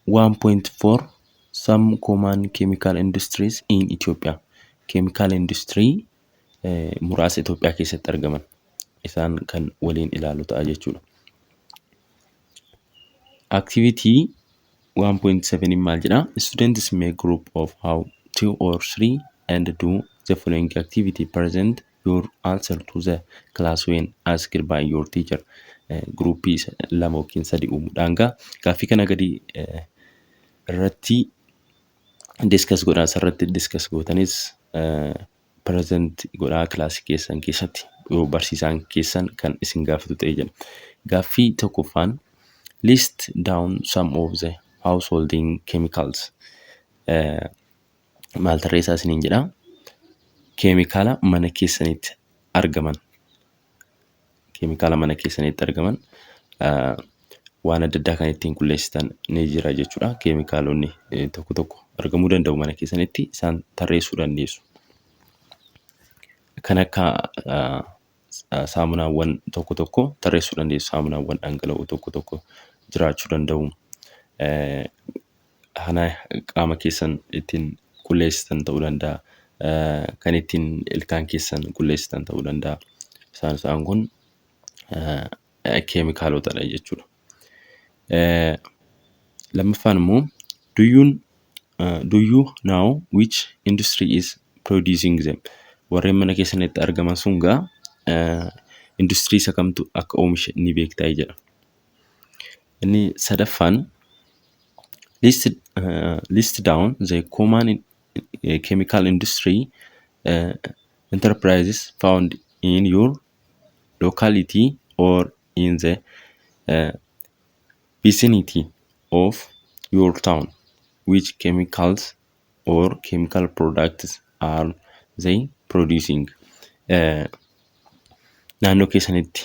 1.4 Some common chemical industries in Ethiopia. Chemical industry muraasa Itoophiyaa keessatti argaman isaan kan waliin ilaalu ta'a jechuudha. Activity 1.7 maal jedha? Students make group of how two or three and do the following activity. Present your answer to the class when asked by your teacher. Groupii lama yookiin sadi uumuudhaan gaaffii kana gadi irratti discuss godhaa. Asirratti discuss gootanis present godhaa kilaasii keessan keessatti yoo barsiisaan keessan kan isin gaafatu ta'e jedha. Gaaffii tokkoffaan, list down some of the householding chemicals. Maal tarreessaa isiniin jedha? Keemikaala mana keessanitti argaman. Keemikaala mana keessanitti argaman waan adda addaa kan ittiin qulleessitan ni jira jechuudha. Keemikaalonni tokko tokko argamuu danda'u mana keessanitti, isaan tarreessuu dandeessu. Kan akka saamunaawwan tokko tokko tarreessuu dandeessu. Saamunaawwan dhangala'oo tokko tokko jiraachuu danda'u. Kana qaama keessan ittiin qulleessitan ta'uu danda'a. Kan ittiin ilkaan keessan qulleessitan ta'uu danda'a. Isaan kun keemikaalotadha jechuudha. Lammaffaan immoo, do you know which industry is producing them? Warreen mana keessanitti argaman sun gaa industirii isa kamtu akka oomishe ni beektaa jedha. Inni sadaffaan, list down the common chemical industry enterprises found in your locality or in the vicinity of your town. Which chemicals or chemical products are they producing? Naannoo keessanitti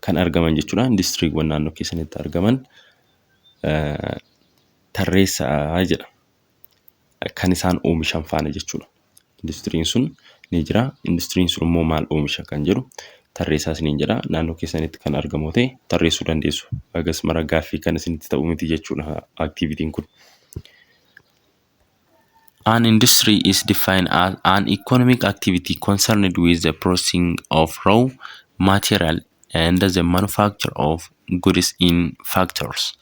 kan argaman jechuudha. Industiriiwwan naannoo keessanitti argaman tarreessaa jedha. Kan isaan oomishan faana jechuudha. Industiriin sun ni jira. Industiriin sun immoo maal oomisha kan jedhu tarreessaa isiniin jedha. Naannoo keessanitti kan argamu ta'e tarreessuu dandeessu. Hagas mara gaaffii kan isinitti ta'u miti jechuudha activityn kun. An industry is defined as an economic activity concerned with the processing of raw material and the manufacture of goods in factories.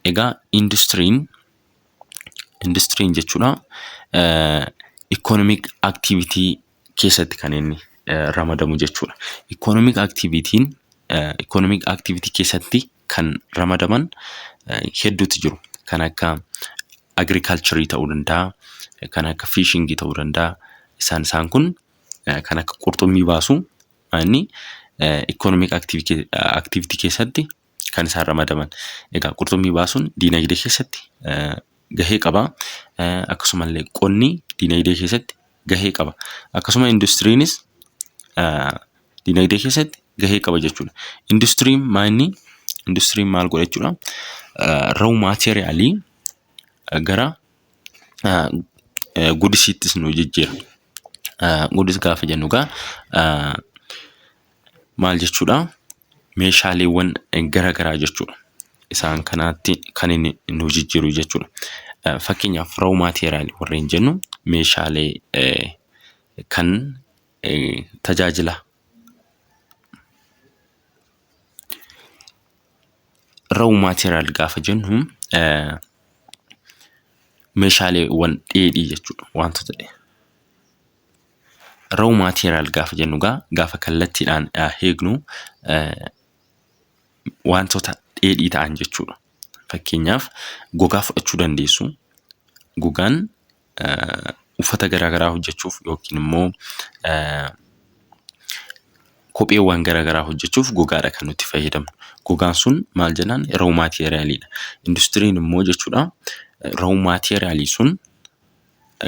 Egaa industiriin jechuudha economic activity keessatti kan inni ramadamu jechuudha. Economic activity keessatti kan ramadaman hedduutu jiru. Kan akka agriculture ta'uu danda'a, kan akka fishing ta'uu danda'a. Isaan kun kan akka qurxummii baasuu inni economic activity keessatti kan isaan ramadaman. Egaa qurxummii baasuun diinagdee keessatti gahee qaba. Akkasumallee qonni diinagdee keessatti gahee qaba. Akkasuma industiriinis diinagdee keessatti gahee qaba jechuudha. Industiriin maal Industiriin maal godha jechuudha? Raw materialii gara goodsiittis nu jijjiira. Goods gaafa jennu egaa maal jechuudha? Meeshaaleewwan gara garaa jechuudha. Isaan kanaatti kan inni nu jijjiiru jechuudha. Fakkeenyaaf, raw materialii warreen jennu meeshaalee kan tajaajila. Raw material gaafa jennu meeshaaleewwan dheedhii jechuudha. Wantoota raw material gaafa jennu egaa gaafa kallattiidhaan eegnu wantoota dheedhii ta'an jechuudha. Fakkeenyaaf, gogaa fudhachuu dandeessu. Gogaan uffata garaa garaa hojjechuuf yookiin immoo kopheewwan garaa garaa hojjechuuf gogaadha kan nuti fayyadamnu. Gogaan sun maal jennaan? Raw materialiidha. Industiriin immoo jechuudha raw materialii sun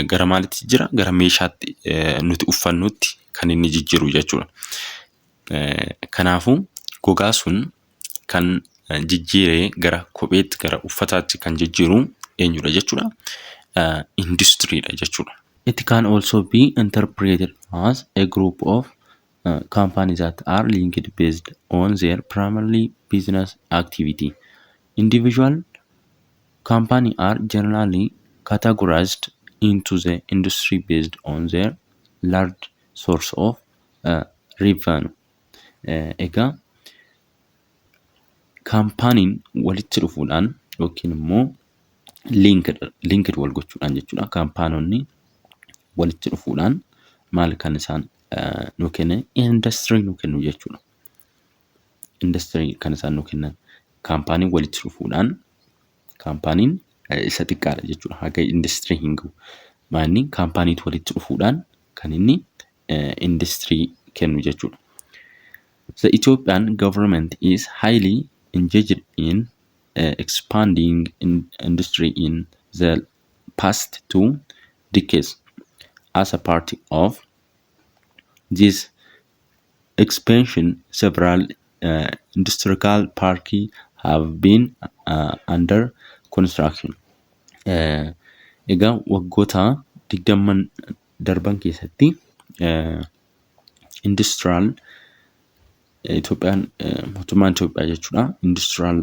gara maalitti jijjiira? Gara meeshaatti nuti uffannutti kan inni jijjiiru jechuudha. Kanaafuu gogaa sun kan jijjiiree gara kopheetti, gara uffataatti kan jijjiiru eenyudha jechuudha? Industiriidha jechuudha. It can also be interpreted as a group of companies that are linked based on their primarily business activity. Individual company are generally categorized into the industry based on their large source of revenue. Egaa kaampaaniin walitti dhufuudhaan yookiin immoo linked wal gochuudhaan jechuudha. Kaampaanonni walitti dhufuudhaan maal kan isaan nu kennan? Industirii nu kennu jechuudha. Industirii kan isaan nu kennan kaampaaniin walitti dhufuudhaan, kaampaaniin isa xiqqaadha jechuudha. Haga industirii hin gahu. Maanni kaampaaniitu walitti dhufuudhaan kan inni industirii kennu jechuudha. The Ethiopian government is highly engaged in expanding industry in the past 2 decades. As a part of this expansion, several industrial parks have been under construction. Egaa waggoota 20n darban keessatti industrial Itoophiyaan, mootummaan Itoophiyaa jechuudha, industrial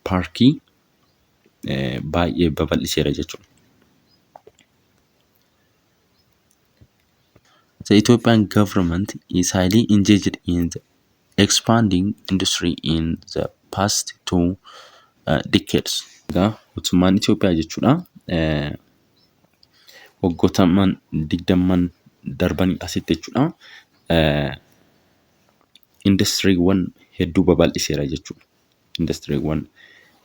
paarkii baay'ee babal'iseera jechuudha. The Ethiopian government is highly engaged in the expanding industry in the past 2 decades. Egaa mootummaan Itoophiyaa jechuudha waggoota 20n darbanii asitti jechuudha industiriiwwan hedduu babal'iseera jechuudha. Industiriiwwan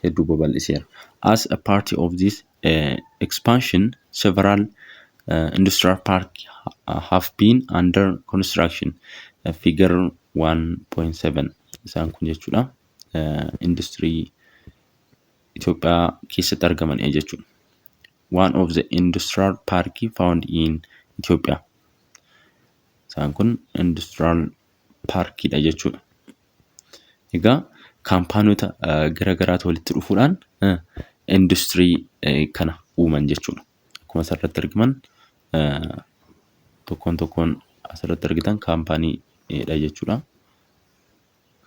hedduu babal'iseera. As a part of this expansion, several industrial parks have been under construction. Figure 1.7 isaan kun jechuudha. Industirii Itoophiyaa keessatti argaman jechuudha. One of the industrial park found in Ethiopia. Isaan kun industrial paarkiidha jechuudha. Egaa kaampaanota gara garaatu walitti dhufuudhaan industirii kana uuman jechuudha. Akkuma asirratti argaman, tokkoon tokkoon asirratti argitan kaampaaniidha jechuudha.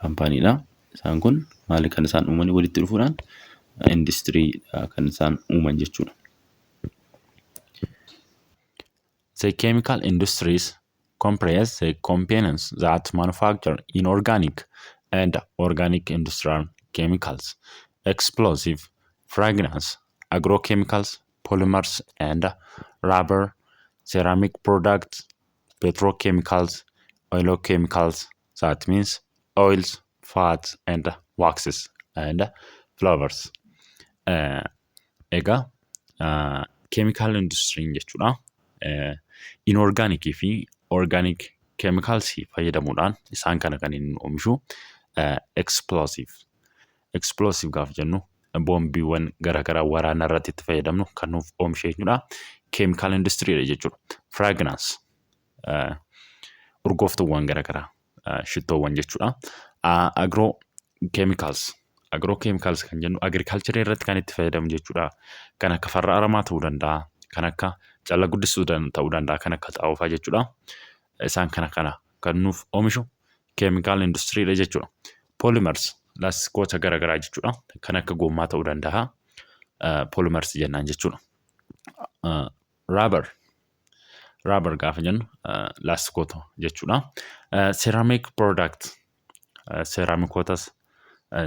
Kaampaaniidha. Isaan kun maali kan isaan uuman? Walitti dhufuudhaan industirii kan isaan uuman jechuudha. The chemical industries comprise the components that manufacture inorganic and organic industrial chemicals, explosive, fragrance, agrochemicals, polymers and rubber, ceramic products, petrochemicals, oleochemicals, that means oils, fats and waxes and flavors. Egaa chemical industry jechuudha. Inorgaanikii fi organic chemicals fayyadamuudhaan isaan kana kan inni oomishu. Explosive. Explosive gaafa jennu boombiiwwan garaagaraa waraana irratti itti fayyadamnu kan nuuf oomishe jechuudha. Chemical industry jechuudha. Fragrance, urgooftuuwwan garaagaraa, shittoowwan jechuudha. Agro chemicals. Agro chemicals kan jennu agriculture irratti kan itti fayyadamu jechuudha. Kan akka farra aramaa ta'uu danda'a. Kan akka calla guddisuu ta'uu danda'a. Kan akka xaa'oo fa'aa jechuudha. Isaan kana kana kan nuuf oomishu chemical industry jechuudha. Polymers, laastikoota garaagaraa jechuudha. Kan akka gommaa ta'uu danda'a. Polymers jennaan jechuudha. Rubber. Rubber gaafa jennu laastikoota jechuudha. Ceramic product, seeraamikootas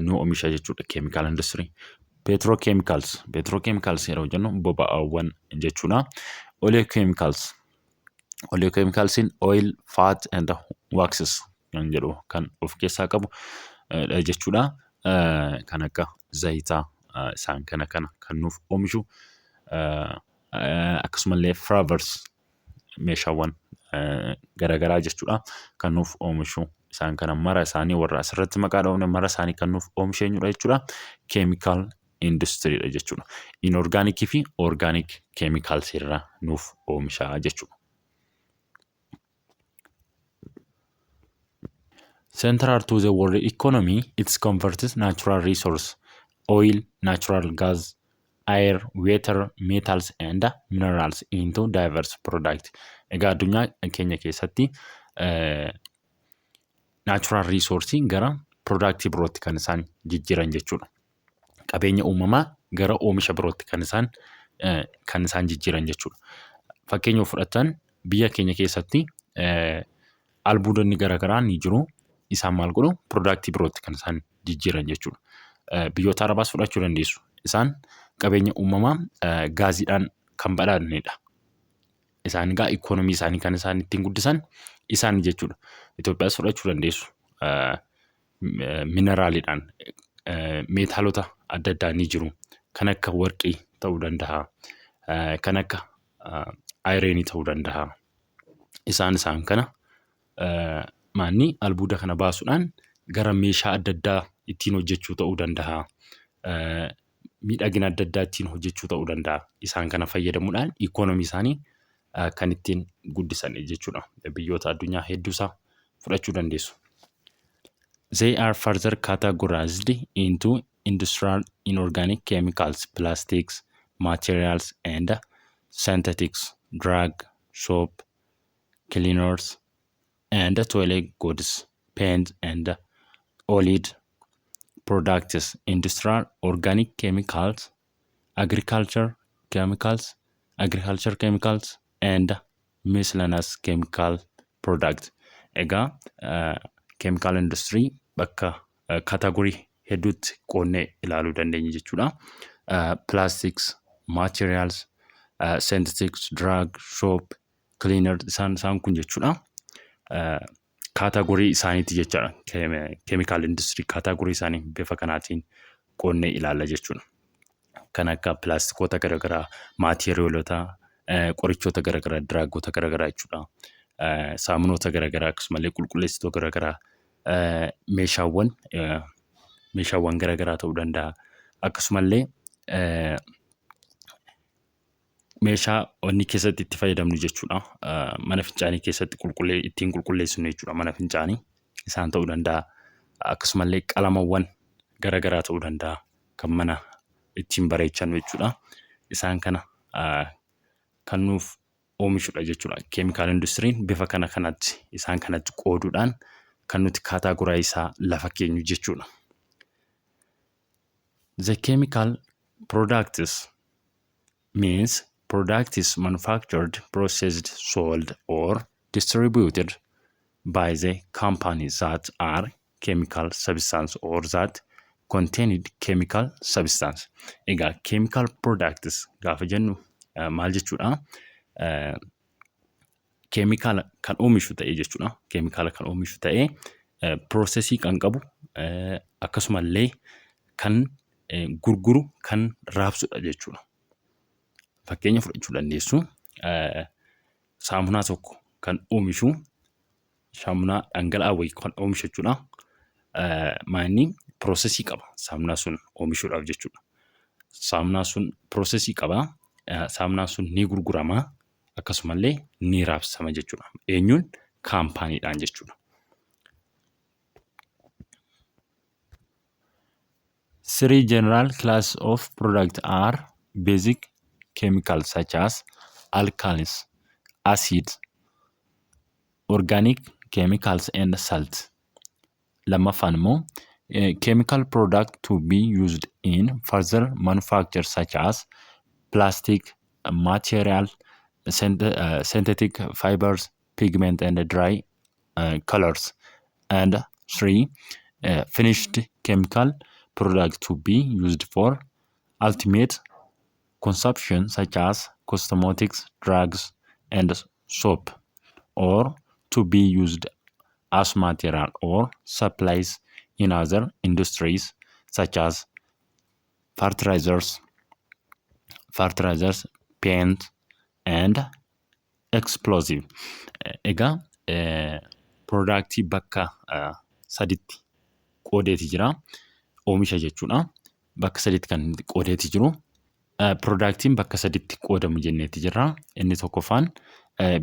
nu oomisha jechuudha chemical industry. Petrochemicals. Petrochemicals yeroo jennu boba'aawwan jechuudha. Oleochemicals. Oleochemicalsiin oil, fat and waxes kan jedhu kan of keessaa qabu jechuudha. Kan akka zayitaa isaan kana kana kan nuuf oomishu, akkasumallee flavors, meeshaawwan garaagaraa jechuudha kan nuuf oomishu. Isaan kana mara isaanii, warra asirratti maqaa dhoofne mara isaanii kan nuuf oomishu eenyudha jechuudha? Chemical industryidha jechuudha. Inorgaanikii fi organic chemicals irraa nuuf oomisha jechuudha. Central to the world economy, it converts natural resource, oil, natural gas, air, water, metals and minerals into diverse product. Egaa addunyaa keenya keessatti natural resource gara product birootti kan isaan jijjiiran jechuudha. Qabeenya uumamaa gara oomisha birootti kan isaan jijjiiran jechuudha. Fakkeenya yoo fudhattan, biyya keenya keessatti albuudonni garaagaraa ni jiru. Isaan maal godhu? Productii birootti kan isaan jijjiiran jechuudha. Biyyoota Arabaas fudhachuu dandeessu. Isaan qabeenya uumamaa gaaziidhaan kan badhaadhanidha. Isaan egaa ikoonomii isaanii kan isaan ittiin guddisan isaan jechuudha. Itoophiyaas fudhachuu dandeessu. Mineraaliidhaan meetaalota adda addaa ni jiru. Kan akka warqii ta'uu danda'a. Kan akka ironii ta'uu danda'a. Isaan kana maanni albuuda kana baasuudhaan gara meeshaa adda addaa ittiin hojjechuu ta'uu danda'a. Miidhagina adda addaa ittiin hojjechuu ta'uu danda'a. Isaan kana fayyadamuudhaan ikoonomii isaanii kan ittiin guddisan jechuudha. Biyyoota addunyaa hedduusaa fudhachuu dandeessu. They are further categorized into industrial inorganic chemicals, plastics, materials and synthetics, drug, soap, cleaners and toilet goods, paint and allied products, industrial organic chemicals, agriculture chemicals and miscellaneous chemical products. Egaa chemical industry bakka category hedduutti qoodnee ilaaluu dandeenya jechuudha. Plastics, materials, synthetics, drug, soap, cleaner isaan kun jechuudha. Category isaaniiti jechaadha. Chemical industry category isaanii bifa kanaatiin qoodnee ilaalla jechuudha. Kan akka pilaastikoota garaagaraa, maateriyoolota, qorichoota garaagaraa, drugoota garaagaraa jechuudha. Saamunoota garaagaraa, akkasumallee qulqulleessitoota garaagaraa, meeshaawwan garaagaraa ta'uu danda'a. Akkasumallee meeshaa wanni keessatti itti fayyadamnu jechuudha. Mana fincaanii keessatti ittiin qulqulleessinu jechuudha mana fincaanii isaan ta'uu danda'a. Akkasumallee qalamawwan garaagaraa ta'uu danda'a. Kan mana ittiin bareechannu jechuudha. Isaan kana kan nuuf oomishudha jechuudha. Chemical industryn bifa kana kanatti isaan kanatti qooduudhaan kan nuti category isaa lafa keenyu jechuudha. The chemical products means products manufactured, processed, sold or distributed by the company that are chemical substance or that contained chemical substance. Egaa chemical products gaafa jennu maal jechuudha? Keemikaala kan oomishu ta'ee jechuudha. Keemikaala kan oomishu ta'ee, processii kan qabu, akkasumallee kan gurguru, kan raabsudha jechuudha. Fakkeenya fudhachuu dandeessu. Saamunaa tokko kan oomishu, saamunaa dhangala'aa wayii kan oomishu jechuudha. Maanni processii qaba saamunaa sun oomishuudhaaf jechuudha. Saamunaan sun processii qaba. Saamunaan sun ni gurgurama. Akkasumallee ni raabsama jechuudha. Eenyuun? Companydhaan jechuudha. Three general class of product are basic chemicals such as alkalis, acids, organic chemicals and salt. Lammaffaan immoo chemical product to be used in further manufacture such as plastic, material, synthetic fibers, pigment and dye colors. And three, finished chemical product to be used for ultimate consumption such as cosmetics, drugs, and soap, or to be used as material or supplies in other industries such as fertilizers, paint, and explosive. Egaa productii bakka saditti qoodeeti jira. Oomisha jechuudha. Bakka saditti kan qoodeeti jiru. Productiin bakka saditti qoodamu jenneeti jirra. Inni tokkoffaan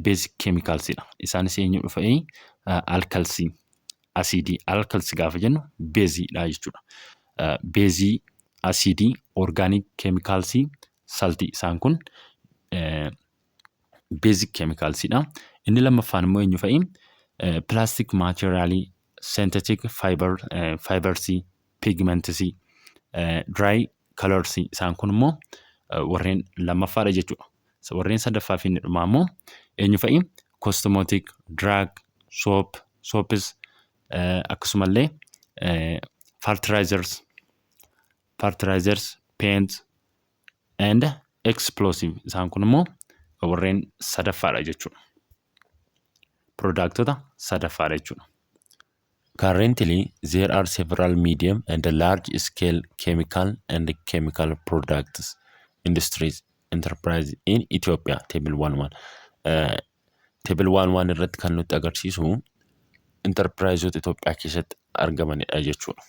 basic chemicalsidha. Isaanis eenyu dhufa'ee? Alkalisii, asiidii. Alkalisii gaafa jennu beeziidha jechuudha. Beezii, asiidii, organic chemicalsii, saltii, isaan kun basic chemicalsidha. Inni lammaffaan immoo eenyu fa'i? Plastic materialii, synthetic fibersii, pigmentsii, dye Colors isaan kun immoo warreen lammaffaadha jechuudha. Warreen sadaffaa fi inni dhumaa immoo eenyu fa'i? Cosmetic, drug, soap, soaps, akkasumallee fertilizers, paint and explosive, isaan kun immoo warreen sadaffaadha jechuudha. Productota sadaffaadha jechuudha. Currently, there are several medium and large scale chemical and chemical products industries enterprise in Ethiopia. Table 1.1. Table 1.1 irratti kan nutti agarsiisu enterpriseota Itoophiyaa keessatti argamanidha jechuudha.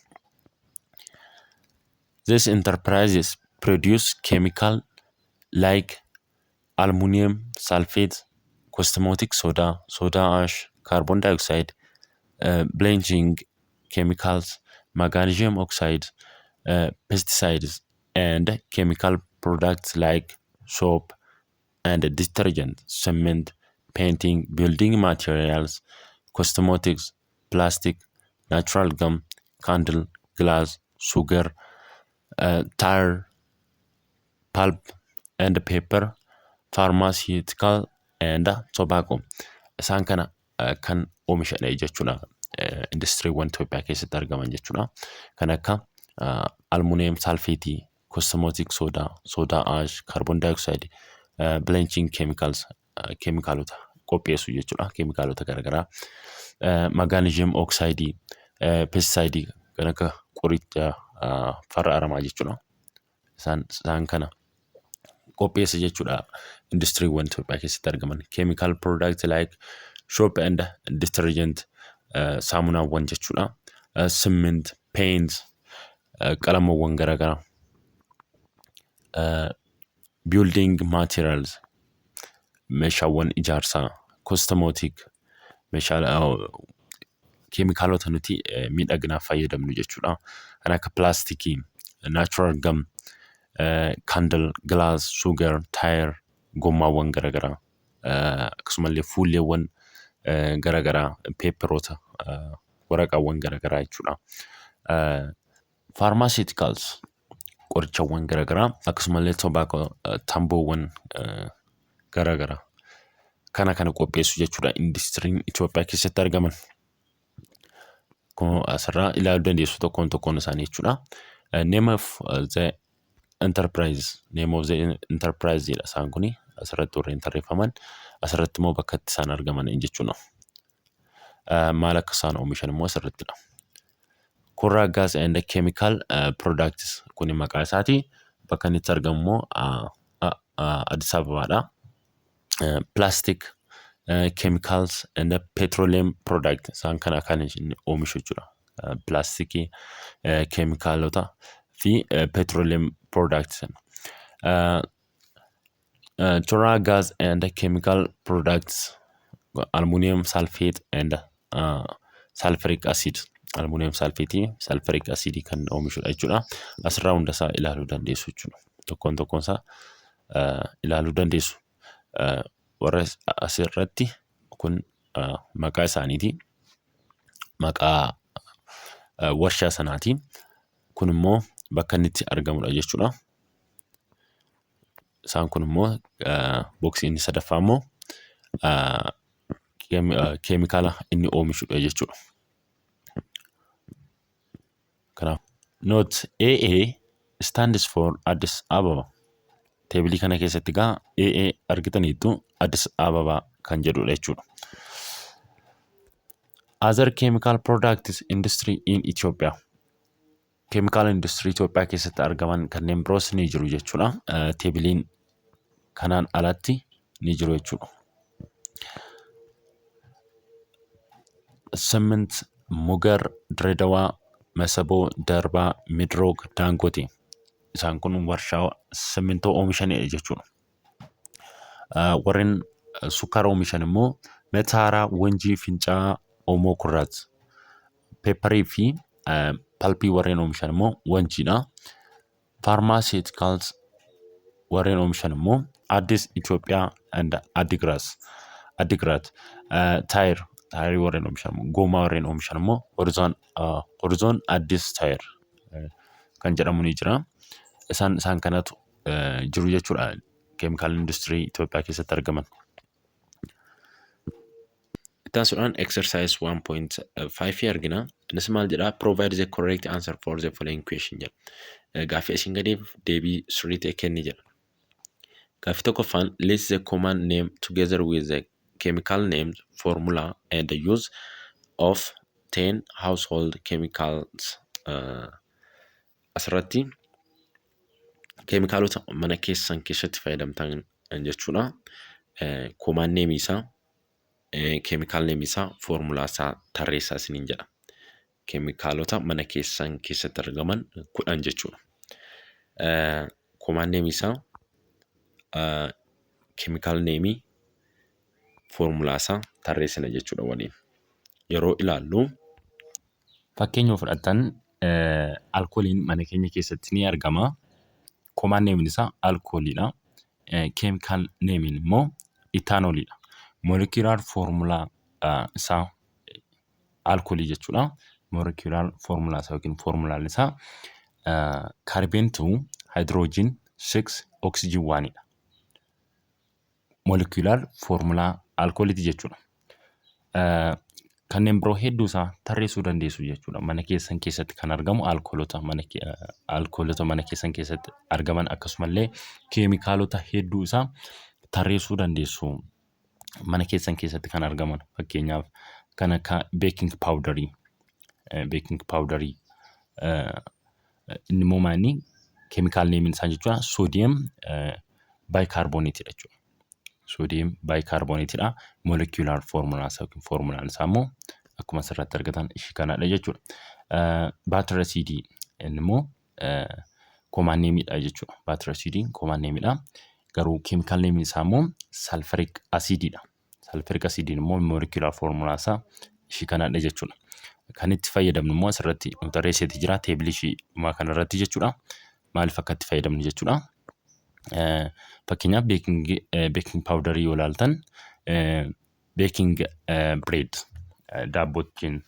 These enterprises produce chemical like aluminum sulfate, cosmetic soda, soda ash, carbon dioxide, bleaching chemicals, magnesium oxide, pesticides, and chemical products like soap and detergent, cement, painting, building materials, cosmetics, plastic, natural gum, candle, glass, sugar, tar, pulp and paper, pharmaceutical and tobacco. Isaan kana kan oomishanidha jechuudha. Industiriiwwan Itoophiyaa keessatti argaman jechuudha. Kan akka aluminum sulfateii, cosmetic soda, soda ash, carbon dioxide, bleaching chemicals, keemikaalota qopheessu jechuudha. Keemikaalota garaagaraa. Magnesium oxideii, pesticideii kan akka qoricha farra aramaa jechuudha. Isaan kana qopheessa jechuudha industiriiwwan Itoophiyaa keessatti argaman. Chemical product like soap and detergent, saamunaawwan jechuudha. Cement, paint, qalamawwan garaagaraa. Building materials, meeshaawwan ijaarsaa, cosmetic, meeshaa keemikaalota nuti miidhaginaaf fayyadamnu jechuudha. Kan akka pilaastikii, natural gum, candle, glass, sugar, tire, gommaawwan garaagaraa, akkasumallee fuulleewwan garaagaraa, paperoota, waraqaawwan garaagaraa jechuudha. Pharmaceuticals, qorichawwan garaagaraa, akkasumallee tobacco, tamboowwan garaagaraa kana kana qopheessu jechuudha industiriin Itoophiyaa keessatti argaman. Kun asirraa ilaaluu dandeessu tokkoon tokkoon isaanii jechuudha. Name of the enterprise, name of the enterprise jedha. Isaan kuni asirratti warreen tarreeffaman, asirratti immoo bakka itti isaan argaman jechuudha. Maal akka isaan oomishan immoo asirrattidha. Kurraa Gas and Chemical Products kuni maqaa isaati. Bakka inni itti argamu immoo Addis Ababaadha. Plastic, chemicals and petroleum product, isaan kana kan inni oomishu jechuudha. Pilaastikii, keemikaalota fi petroleum products. Toraa Gas and Chemical Products, aluminum sulfate and sulfuric acid, aluminum sulfate, sulfuric acid kan oomishudha jechuudha. Asirraa hundasaa ilaaluu dandeessu jechuudha. Tokkoon tokkoon isaa ilaaluu dandeessu. Warra asirratti kun maqaa isaaniiti. Maqaa warshaa sanaati. Kun immoo bakka inni itti argamudha jechuudha. Isaan kun immoo boxii inni sadaffaa immoo keemikaala inni oomishudha jechuudha. Kanaaf note, AA stands for Addis Ababa. Tableii kana keessatti egaa AA argitaniittu, Addis Ababa kan jedhudha jechuudha. Other chemical products industry in Ethiopia. Chemical industry Itoophiyaa keessatti argaman kanneen biroos ni jiru jechuudha. Tableiin kanaan alatti ni jiru jechuudha. Cement, Mugar, Diredawaa, Masaboo, Darbaa, Midroog, Daangote. Isaan kun warshaa simmintoo oomishanidha jechuudha. Warreen sukkaara oomishan immoo Metaaraa, Wanjii, Fincaa'aa, Oomoo Kurraat. Paperii fi pulpii warreen oomishan immoo Wanjiidha. Pharmaceuticals warreen oomishan immoo Addis Itoophiyaa and Adigiraat. Adigiraat. Tire, tireii warreen oomishan immoo, gommaa warreen oomishan immoo Horizon Addis Tire kan jedhamu ni jira. Isaan isaan kanatu jiru jechuudha chemical industry Itoophiyaa keessatti argaman. Itti aansuudhaan exercise 1.5 argina. Innis maal jedhaa? "Provide the correct answer for the following question" jedha. Gaaffii asiin gadiif deebii sirrii ta'e kenni jedha. Gaaffii tokkoffaan, "List the common name together with the chemical name, formula and the use of 10 household chemicals." Asirratti keemikaalota mana keessan keessatti fayyadamtan jechuudha. Common name isaa, chemical name isaa, foormulaa isaa tarreessaa isiniin jedha. Keemikaalota mana keessan keessatti argaman 10 jechuudha. Common name isaa, chemical name, foormulaa isaa tarreessina jechuudha waliin. Yeroo ilaallu, Fakkeenya fudhattan, alkooliin mana keenya keessatti ni argama. Common nameiin isaa alkooliidha. Chemical nameiin immoo itaanooliidha. Molecular formula isaa alkoolii jechuudha. Molecular formula isaa yookiin foormulaan isaa carbon 2, hydrogen 6, oxygen 1dha. Molecular formula alkooliiti jechuudha. Kanneen biroo hedduu isaa tarreessuu dandeessu jechuudha. Mana keessan keessatti kan argamu alkoolota mana keessan keessatti argaman, akkasumallee keemikaalota hedduu isaa tarreessuu dandeessu. Mana keessan keessatti kan argaman, fakkeenyaaf kan akka baking powderii, inni immoo maali, chemical nameiin isaa jechuudha, sodium bicarbonateiidha jechuudha. Sodium bicarbonateiidha. Molecular formulaan isaa yookiin foormulaan isaa immoo akkuma asirratti argatan ishii kanadha jechuudha. Battery acidii, inni immoo common nameiidha jechuudha. Battery acidiin common nameiidha. Garuu chemical nameiin isaa immoo sulfuric acidiidha. Sulfuric acidiin immoo molecular formulaan isaa ishii kanadha jechuudha. Kan itti fayyadamnu immoo asirratti nu tarreesseeti jira tableii ishii dhumaa kanarratti jechuudha. Maaliif akka itti fayyadamnu jechuudha. Fakkeenyaaf, baking powderii yoo ilaaltan, baking bread, daabboo ittiin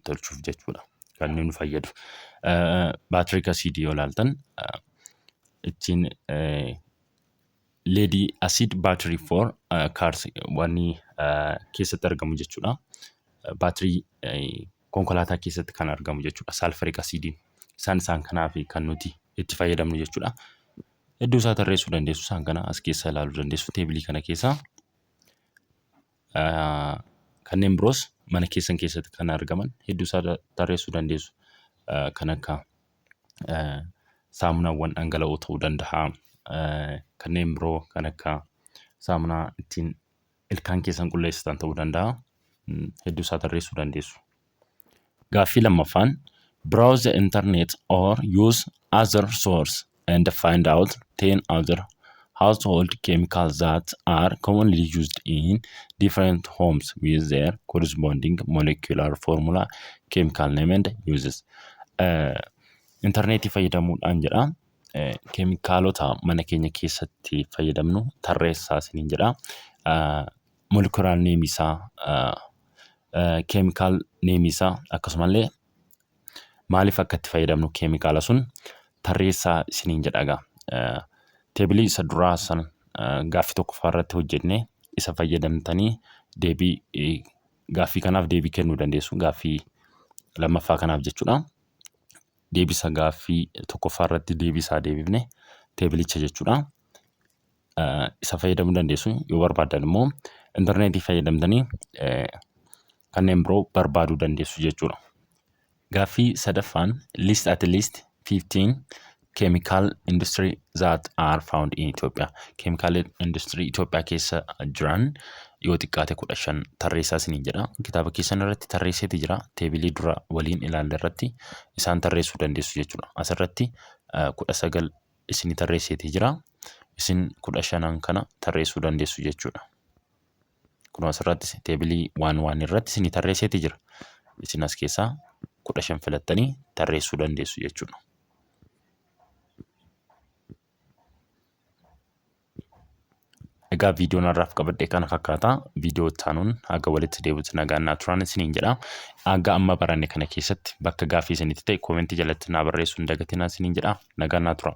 tolchuuf jechuudha kan inni nu fayyadu. Battery acidii yoo ilaaltan, ittiin lead acid battery for cars wanni keessatti argamu jechuudha. Baatirii konkolaataa keessatti kan argamu jechuudha sulfuric acidiin. Isaan isaan kanaaf kan nuti itti fayyadamnu jechuudha. Hedduu isaa tarreessuu dandeessu, isaan kana as keessa ilaaluu dandeessu tableii kana keessa. Kanneen biroos mana keessan keessatti kan argaman hedduu isaa tarreessuu dandeessu. Kan akka saamunaawwan dhangala'oo ta'uu danda'a. Kanneen biroo kan akka saamunaa ittiin ilkaan keessan qulleessitan ta'uu danda'a. Hedduu isaa tarreessuu dandeessu. Gaaffii lammaffaan, "Browse the internet or use other source and find out 10 other household chemicals that are commonly used in different homes with their corresponding molecular formula, chemical name and uses." Intarneetii fayyadamuudhaan jedha. Keemikaalota mana keenya keessatti fayyadamnu tarreessaa isiniin jedha. Molecular nameii isaa, chemical nameii isaa, akkasumallee maaliif akka itti fayyadamnu keemikaala sun tarreessaa isiniin jedha egaa. Tableii isa duraa sana gaaffii tokkoffaa irratti hojjennee isa fayyadamtanii deebii gaaffii kanaaf deebii kennuu dandeessu. Gaaffii lammaffaa kanaaf jechuudha. Deebisa gaaffii tokkoffaa irratti deebii isaa deebifne tableicha jechuudha. Isa fayyadamuu dandeessu. Yoo barbaaddan immoo intarneetii fayyadamtanii kanneen biroo barbaaduu dandeessu jechuudha. Gaaffii sadaffaan, "List at least 15 chemical industry that are found in Ethiopia." Chemical industry Itoophiyaa keessa jiran yoo xiqqaate 15 tarreessaa isiniin jedha. Kitaaba keessan irratti tarreesseeti jira. Tableii dura waliin ilaalle irratti isaan tarreessuu dandeessu jechuudha. Asirratti 19 isinii tarreesseeti jira. Isin 15n kana tarreessuu dandeessu jechuudha. Kun asirratti tableii waan waan irratti isinii tarreesseeti jira. Isin as keessaa 15 filattanii tarreessuu dandeessu jechuudha. Egaa viidiyoon har'aaf qabadhe kana fakkaata. Viidiyoo itti aanuun haga walitti deebi'utti nagaan naa turaa isiniin jedha. Haga amma baranne kana keessatti bakka gaaffii isinitti ta'e commentii jalatti naa barreessuu hin dagatinaa isiniin jedha. Nagaan naa turaa.